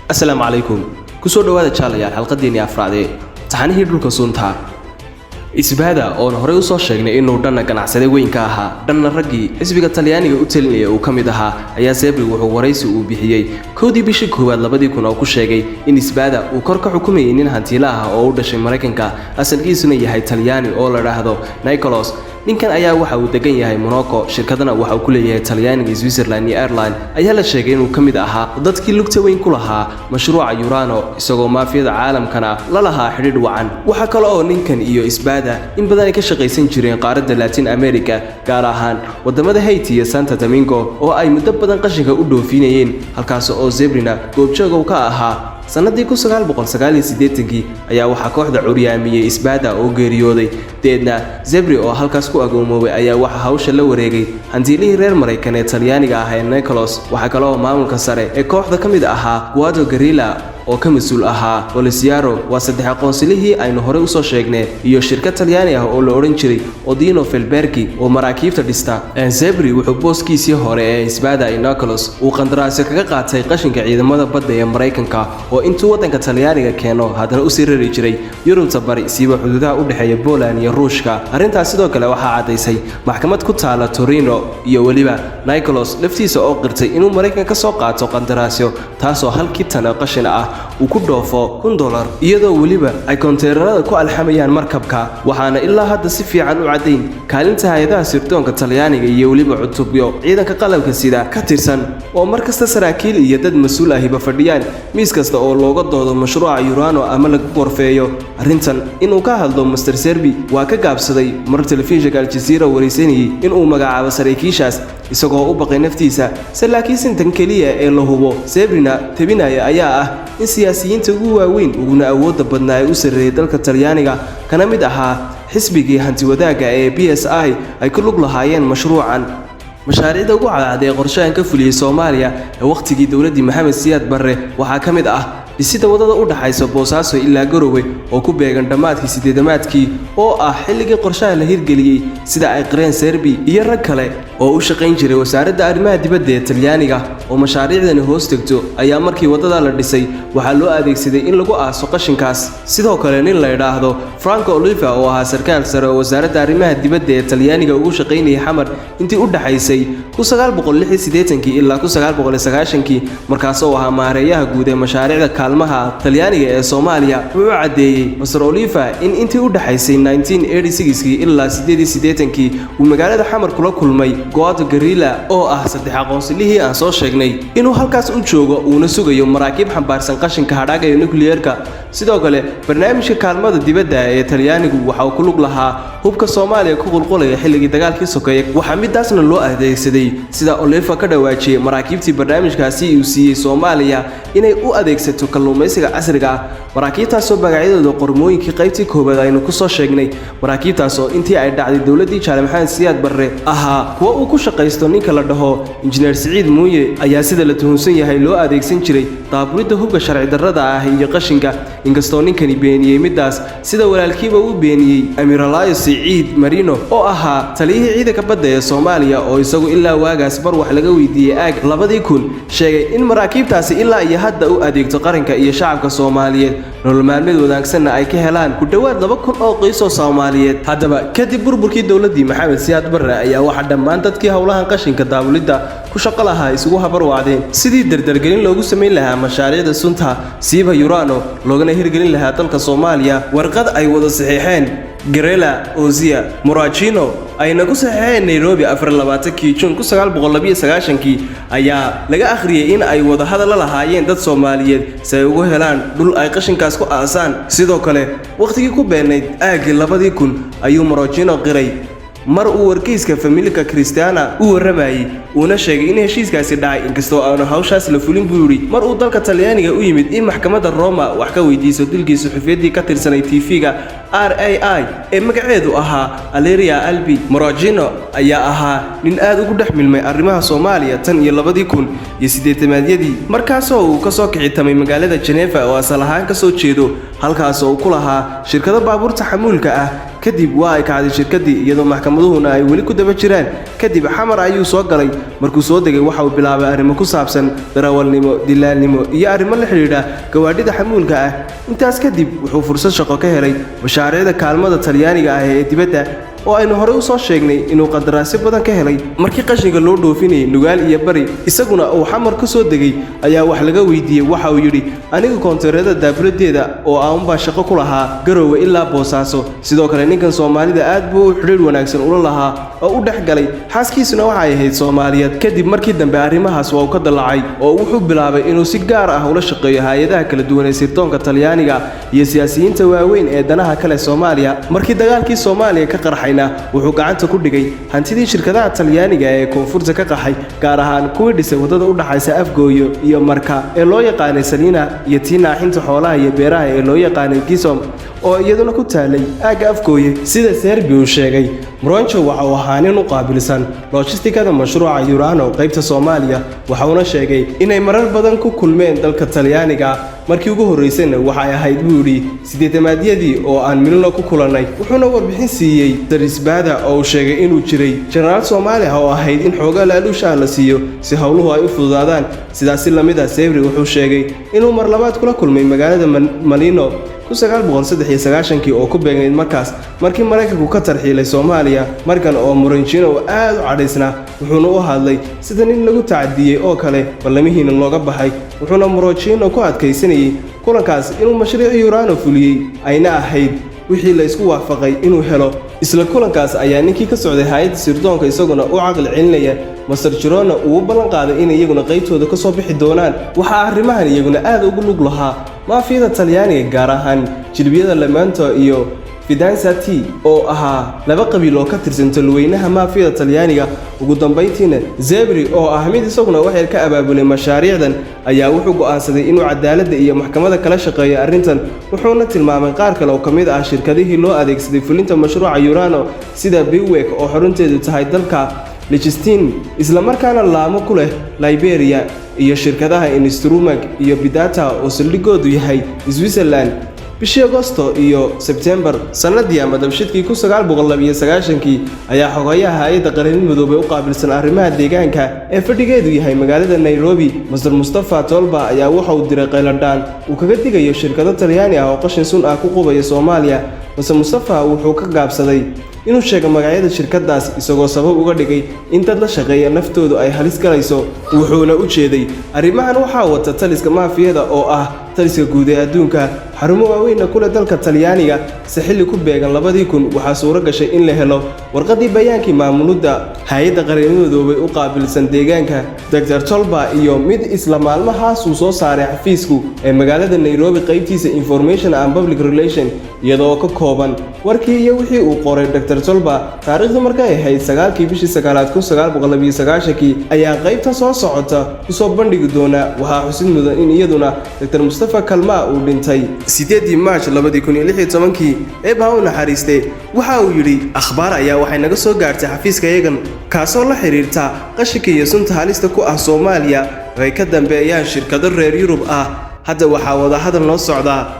Asalaamu calaykum, kusoo dhowaada jaalayaal xalqadiinii afraadee taxanihii dhulka sunta. Spada oon horey usoo sheegnay inuu dhanna ganacsade weyn ka ahaa, dhanna raggii xisbiga Talyaaniga u talinaya uu ka mid ahaa, ayaa Zebri wuxuu waraysi uu bixiyey 1-dii bishii koowaad 2000 oo ku sheegay in Spada uu kor ka xukumayay nin hantiila ah oo u dhashay Maraykanka, asalkiisuna yahay Talyaani, oo la dhaahdo Nicholas. Ninkan ayaa waxa uu degan yahay Monaco, shirkadana waxa uu ku leeyahay Talyaaniga, Switzerland iyo Ireland. Ayaa la sheegay inuu ka mid ahaa dadkii lugta weyn ku lahaa mashruuca Urano, isagoo maafiyada caalamkana la lahaa xidhiidh wacan. Waxaa kale oo ninkan iyo Spada in badan ay ka shaqaysan jireen qaaradda Latin America, gaar ahaan wadamada Haiti iyo Santa Domingo, oo ay muddo badan qashinka u dhoofinayeen, halkaas oo Zebrina goobjoogow ka ahaa. Sannadii 1989-kii ayaa waxaa kooxda curyaamiyey Spada oo geeriyooday. Deedna Zebri oo halkaas ku agoomoobay ayaa waxaa hawsha la wareegay hantiilihii reer Maraykan ee Talyaaniga ah ee Nicholas. Waxaa kale oo maamulka sare ee kooxda ka mid ahaa Guado Garilla oo ka mas-uul ahaa Bolisiaro, waa saddex aqoonsilihii aynu horey usoo sheegnay, iyo shirkad Talyaani ah oo la odhan jiray Odino Felbergi oo maraakiibta dhista. Zebri wuxuu booskiisii hore ee Spada Nicholas uu qandaraasyo kaga qaatay qashinka ciidamada badda ee Maraykanka, oo intuu waddanka Talyaaniga keeno haddana usii rari jiray Yurubta Bari, siiba xuduudaha u dhexeeya Poland iyo Ruushka. Arrintaas sidoo kale waxaa caddaysay maxkamad ku taala Torino iyo weliba Nicholas laftiisa oo qirtay inuu Maraykan ka soo qaato qandaraasyo, taasoo halkii tan oo qashin ah uu ku dhoofo $1000, iyadoo weliba ay konteenarada ku alxamayaan markabka. Waxaana ilaa hadda si fiican u caddayn kaalinta hay-adaha sirdoonka Talyaaniga iyo weliba cutubyo ciidanka qalabka sida ka tirsan oo mar kasta saraakiil iyo dad mas-uul ahiba fadhiyaan miis kasta oo looga doodo mashruuca Urano ama lagu gorfeeyo arrintan. Inuu ka hadlo Mister Serbi waa ka gaabsaday mar telefishinka Aljaziira waraysanayay inuu magacaabo saraakiishaas, isagoo u baqay naftiisa. Se laakiin sintan keliya ee la hubo, Sebrina tebinaya, ayaa ah in siyaasiyiinta ugu waaweyn uguna awoodda badnaa ee u sarreeyay dalka Talyaaniga, kana mid ahaa xisbigii hantiwadaagga ee PSI, ay ku lug lahaayeen mashruucan. Mashaariicda ugu cadcad ee qorshahan ka fuliyey Soomaaliya ee wakhtigii dowladdii Maxamed Siyaad Barre waxaa ka mid ah dhisida waddada u dhaxaysa Boosaaso ilaa Garowe, oo ku beegan dhammaadkii sideedamaadkii, oo ah xilligii qorshaha la hirgeliyey, sida ay qireen Serbi iyo rag kale oo u shaqayn jiray wasaaradda arrimaha dibadda ee Talyaaniga oo mashaariicdani hoos tegto. Ayaa markii waddada la dhisay waxaa loo adeegsaday in lagu aaso qashinkaas. Sidoo kale nin la idhaahdo Franco Oliva, oo ahaa sarkaal sare oo wasaaradda arrimaha dibadda ee Talyaaniga ugu shaqaynayay Xamar intii u dhaxaysay ilaa kii, markaas oo ahaa maareeyaha guud ee mashaariicda kaalmaha Talyaaniga ee Soomaaliya, wuxuu caddeeyey Mister Oliva in intii u dhaxaysay ilaa kii uu magaalada Xamar kula kulmay Goado Garilla, oo ah saddex aqoonsilihii aan soo sheegnay, inuu halkaas u joogo uuna sugayo maraakiib xambaarsan qashinka hadhaaga ee nukliyeerka. Sidoo kale barnaamijka kaalmada dibadda ee Talyaanigu waxa uu ku lug lahaa hubka Soomaaliya ku qulqulaya xilligii dagaalkii sokeeye. Waxaa midaasna loo adeegsaday, sida Oliva ka dhawaajiyey, maraakiibtii barnaamijkaasi uu siiyey Soomaaliya inay u adeegsato kalluumaysiga casriga ah, maraakiibtaasoo magacyadooda qormooyinkii qaybtii koowaad aynu ku soo sheegnay, maraakiibtaas oo intii ay dhacday dowladdii Jaale Maxamed Siyaad Barre ahaa kuwa uu ku shaqaysto ninka la dhaho Injineer Siciid Muuye. Ayaa sida la tuhunsan yahay loo adeegsan jiray daaburidda hubka sharci darrada ah iyo qashinka, inkastoo ninkani beeniyey middaas, sida walaalkiiba uu beeniyey Amiralayo Siciid Marino, oo ahaa taliyihii ciidanka badda ee Soomaaliya, oo isagu ilaa waagaas bar wax laga weydiiyey aag 2000 sheegay in maraakiibtaasi ilaa iyo hadda u adeegto qaranka iyo shacabka Soomaaliyeed, nolol maalmeed wanaagsanna ay ka helaan ku dhowaad 2000 oo qoys oo Soomaaliyeed. Haddaba kadib burburkii dowladdii Maxamed Siyaad Barre ayaa waxaa dhammaan dadkii howlahan qashinka daabulidda ku shaqo lahaa isugu habarwacdeen sidii dardargelin loogu samayn lahaa mashaariicda sunta, siiba Urano, loogana hirgelin lahaa dalka Soomaaliya. Warqad ay wada saxiixeen Garela, Ozia, Murachino, ayna ku saxiixeen Nairobi 24-kii Juun 1992-kii, ayaa laga akhriyey in ay wada hadal la lahaayeen dad Soomaaliyeed si ay ugu helaan dhul ay qashinkaas ku aasaan. Sidoo kale wakhtigii ku beenayd aaggii 2000 ayuu Morojino qiray mar uu wargeyska Famiglia Cristiana u warramayey, uuna sheegay in heshiiskaasi dhacay, inkastoo aanu hawshaas la fulin buu yidhi. Mar uu dalka Talyaaniga u yimid in maxkamadda Roma wax ka weydiiso dilkii suxufiyaddii ka tirsanay TV-ga RAI ee magaceedu ahaa Aleria Albi. Morojino ayaa ahaa nin aad ugu dhex milmay arrimaha Soomaaliya tan iyo 2080-yadii, markaasoo uu kasoo kicitamay magaalada Geneva oo asal ahaan ka soo jeedo, halkaas oo uu ku lahaa shirkado baabuurta xamuulka ah. Kadib waa ay kacday shirkaddii, iyadoo maxkamaduhuna ay weli ku daba jiraan. Kadib Xamar ayuu soo galay. Markuu soo degay, waxa uu bilaabay arrimo ku saabsan darawalnimo, dilaalnimo iyo arrimo la xidhiidha gawaadhida xamuulka ah. Intaas kadib wuxuu fursad shaqo ka helay mashaariicda kaalmada Talyaaniga ah ee dibadda, oo aynu horey u soo sheegnay inuu qandaraasyo badan ka helay markii qashinka loo dhoofinayay Nugaal iyo Bari, isaguna uu Xamar ka soo degay. Ayaa wax laga weydiiyey, waxa uu yidhi: "Aniga koontareeda daabuladdeeda oo aanbaa shaqo ku lahaa Garoowe ilaa Boosaaso." Sidoo kale ninkan Soomaalida aad buu u xidhiidh wanaagsan ula lahaa oo u dhex galay, xaaskiisuna waxay ahayd Soomaaliyeed. Kadib markii dambe arrimahaas waa uu ka dallacay, oo wuxuu bilaabay inuu si gaar ah ula shaqeeyo hay-adaha kala duwan ee sirdoonka Talyaaniga iyo siyaasiyiinta waaweyn ee danaha kale Soomaaliya. Markii dagaalkii Soomaaliya ka qarxayna, wuxuu gacanta ku dhigay hantidii shirkadaha Talyaaniga ee koonfurta ka qaxay, gaar ahaan kuwii dhisay waddada u dhaxaysa Afgooyo iyo Marka ee loo yaqaanay Saliina, iyo tii naaxinta xoolaha iyo beeraha ee loo yaqaanay Gisom, oo iyaduna ku taalay aagga Afgooye. Sida Serbi uu sheegay, Moronjo waxa uu ahaa nin u qaabilsan lojistikada mashruuca Urano qaybta Soomaaliya. Waxauna sheegay inay marar badan ku kulmeen dalka Talyaaniga. Markii ugu horreysayna waxay ahayd, buu yidhi, 80-yadii oo aan Milano ku kulannay. Wuxuuna warbixin siiyey Darisbada, oo uu sheegay inuu jiray jenaraal Soomaali ah oo ahayd in xoogaa laaluush ah la siiyo si howluhu ay u fududaadaan. Sidaasi lamid ah, Sebri wuxuu sheegay inuu mar labaad kula kulmay magaalada Malino kii, oo ku beegnayd markaas markii Maraykanku ka tarxiilay Soomaaliya. Markan oo Moronjino uu aad u cadhaysnaa, wuxuuna u hadlay sida nin lagu tacadiyey oo kale, ballamihiina looga baxay. Wuxuuna Morojino ku adkaysanayey kulankaas inuu mashruucii Urano fuliyey, ayna ahayd wixii la isku waafaqay inuu helo. Isla kulankaas ayaa ninkii ka socday hay-adda sirdoonka, isaguna u caqli celinaya Master Jirona, uu u ballan qaaday in iyaguna qaybtooda ka soo bixi doonaan. Waxaa arrimahan iyaguna aad ugu lug lahaa maafiyada Talyaaniga, gaar ahaan jilbiyada Lamanto iyo Fidanzati, oo ahaa laba qabiil oo ka tirsan talweynaha maafiyada Talyaaniga. Ugu dambayntiina Zebri, oo ah mid isaguna waxyar ka abaabulay mashaariicdan, ayaa wuxuu go'aansaday inuu cadaaladda iyo maxkamadda kala shaqeeyo arrintan. Wuxuuna tilmaamay qaar kale oo ka mid ah shirkadihii loo adeegsaday fulinta mashruuca Urano, sida Biwek oo xarunteedu tahay dalka Liechtenstein, islamarkaana laamo ku leh Liberia, iyo shirkadaha Instrumag iyo Bidata oo saldhigoodu yahay Switzerland. Bishii Agosto iyo Sebtembar sannadii ama dabshidkii 1992-kii ayaa xogayaha hay-adda Qaramada Midoobay u qaabilsan arrimaha deegaanka ee fadhigeedu yahay magaalada Nairobi, Master Mustafa Tolba, ayaa waxa uu diray qayladhaan uu kaga digayo shirkado Talyaani ah oo qashin sun ah ku qubaya Soomaaliya. Master Mustafa wuxuu ka gaabsaday inuu sheego magacyada shirkadaas, isagoo sabab uga dhigay in dad la shaqeeya naftoodu ay halis galayso. Wuxuuna u jeeday arrimahan waxaa wata taliska maafiyada, oo ah taliska guud ee adduunka, xarumo waaweynna ku leh dalka Talyaaniga. Se xilli ku beegan 2000 waxaa suuro gashay in la helo warqaddii bayaankii maamulidda hay-adda Qaramada Midoobay u qaabilsan deegaanka, Dr Tolba, iyo mid isla maalmahaas uu soo saaray xafiisku ee magaalada Nairobi qaybtiisa Information and Public Relation, iyadoo ka kooban warkii iyo wixii uu qoray Dr Tolba taariikhdu markay ahayd 9-kii bishii sagaalaad 1992-kii, ayaa qaybta soo socota kusoo bandhigi doona. Waxaa xusid mudan in iyaduna Dr Mustafa Kalmaa uu dhintay 8-dii Maarch 2016-kii, Eebba ha u naxariistay. Waxa uu yidhi: "Akhbaar ayaa waxay naga soo gaartay xafiiska yagan, kaasoo la xidhiirta qashinka iyo sunta halista ku ah Soomaaliya oo ay ka dambeeyaan shirkado reer Yurub ah. Hadda waxaa wadahadal noo socdaa